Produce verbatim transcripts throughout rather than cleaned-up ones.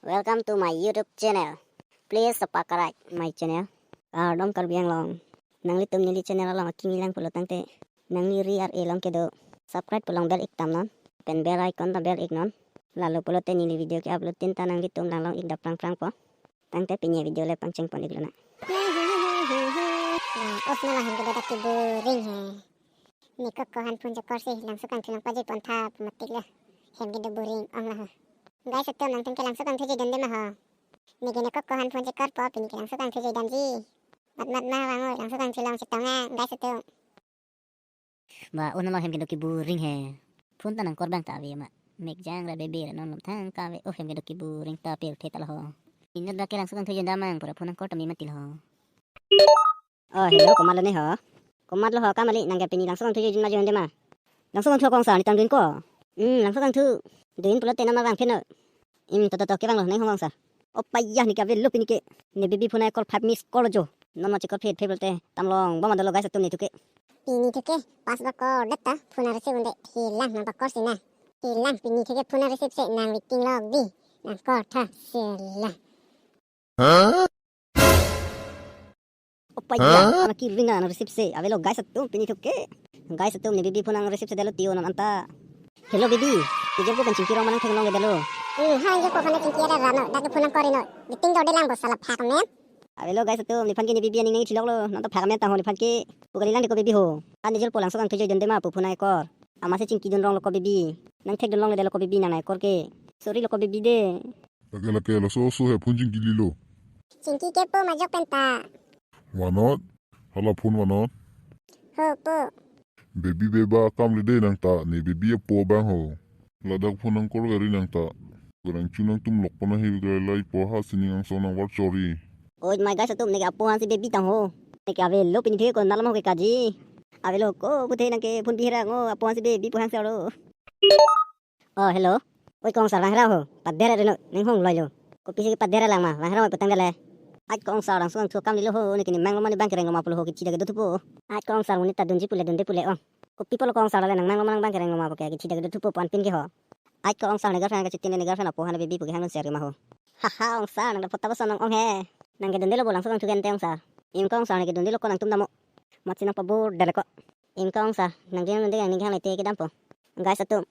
Welcome to my YouTube channel. Please subscribe my channel. Kardom Karbi Anglong. Nanglitum neli channel along akimi lang pulo tangte, nangli ri ar-e along kedo subscribe pu along bell ik tam non, pen bell icon ta bell ik non. Lalo pulote neli video ke-upload tin ta nanglitum lang long ik dap prang prang po. Tangte pini video le pangcheng pon ik lonang. Os na la hem kedo dak ke boring he. Ne koko han phone chokor si Langso Kangthu nangpajir pon tha pu matik la. Hem kedo boring ong la ho. Guys atum, nangtum ke Langso Kangthu juidunde ma ho? Ne ke ne koko han phone chokor po, pini ke Langso Kangthu juidamji. Mat mat ma vang oi, Langso Kangthu along chetong nang, guys atum. Ba, oh, nalo hem kedo ke boring he. Phone ta nangkor bang ta ave ma. Mek jang ra bebe ra non lom thang kave. Oh, hem kedo ke boring ta pel the ta lo ho. Inut ba ke Langso Kangthu juidam mang pura phone nangkor ta me mati lo ho. Oh, hello, komat lo ne ho? Komat lo ho, kamali, nang ke pini Langso Kangthu juidun ma juidunde ma? Langso Kangthu kong sa, ne tang dun ko? Hmm, Langso Kangthu. Dun pulote nama vang pheno. Im, to, to, to, kevang lo, neng hong sa. Opa ya, ne ke avelo pini ke. Ne baby phone ai call five miss call jo. Non ma chikor phet phet pulote tam long bom ma dolo guys atum ne thu ke. Pini thu ke, pas ba call det ta, phone receive unde, hilang nang ba call si na. Hilang pini thu ke phone receive se nang waiting log di. Nang call tha, sela. Opa ya, ana kiring nang receive se. Avelo guys atum pini thu ke. Guys atum ne baby phone nang receive se delo tio non anta. Hello baby, ke je ko kan chingki rong ma nang thek long ke delo. Hmm, ha je ko kan chingki ra rano, dak ke phone nang kori no. Giting do de lang bo sala phak men. Avelo guys atum, nephan ke ne baby aning nang chilok lo, non ta phak men ta ho nephan ke. Pu kali lang de ko baby ho. An jol po Langso Kangthu juidunde ma pu phone ai kor. Ama se chingki dun rong lo ko baby. Nang thek dun long le delo ko baby nang ai kor ke. Sorry lo ko baby de. Lake lake laso oso he phone chingki lilo. Chingki ke po majok pen ta. Vanot, hala phone vanot. Ho po. Baby beba akam le de nang ta, ne baby apo bang ho. Ladak phone nangkor gari nang ta. Kurang chu nangtum lok pon ahi gari lai po ha sining angsong nang var chori. Oi my guys atum, ne ke apo han si baby tang ho. Ne ke avelo pini thu ke ko nalam ho ke kaji. Avelo ko puthe nang ke phone bihera ngo apo han si baby pu hang sero. Oh, hello. Oi kong sar, vang hera ho. Padera reno, neng hong loi lo. Kopi si padera lang ma, vang hera oi putang dele. Ai kong sar, Langso Kangthu akam lilo ho, ne ke ne mang lo ma ne bang kereng lo ma pulo ho, kithi dak kedo thupo. Ai kong sar, monit ta dunji pule dunde pule ong. Kopi pulo kong sar le nang mang lo ma nang bang kereng lo ma pu ke, kithi dak kedo thupo pu an pin ke ho. Ai kong sar ne girlfriend ke chitin ne girlfriend apo han baby pu ke hang dun share ma ho. Haha, ong sar, nang da phota boson ong he. Nang ke dunde lo bo Langso Kangthu ke ante ong sar. Im kong sar ne ke dunde lo ko nangtum damo. Mat si nang pabor dele ko. Im kong sar, nang ke nang dunde nang ning hang le te kedam po. Guys atum.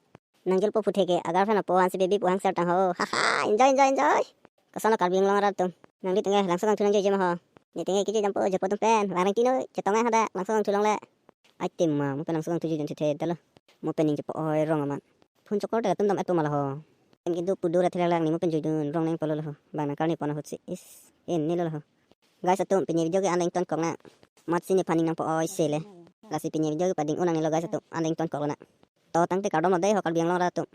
Nang jol po puthe ke, a girlfriend apo han si baby pu hang sero tang ho. Haha, enjoy, enjoy, enjoy. Koson lo Karbi Anglong arat atum. Nanglitum ke Langso Kangthu nang juije ma ho? Netum ke kiji dampo, jopo atum pen. Vang reng tino, chetong ai hadak, Langso Kangthu along le. Ai tema, mo pen Langso Kangthu juidun chethe dalo. Mo pen ning chepo oi rong amat. Phone chokor de atum dam atum ma la ho. Em kedo pudo ra thela lang ne mo pen juidun rong neng polo lo ho. Bang nang kar ne pon ahut si. Is, en ne lo ho. Guys atum, pini video ke an ning ton kok nang. Mat si nephan ning nangpo oi se le. Lasi pini video ke pading unang ne lo guys atum, an ning ton kok lo nang. To tangte kardom lo dei ho Karbi Anglong arat atum.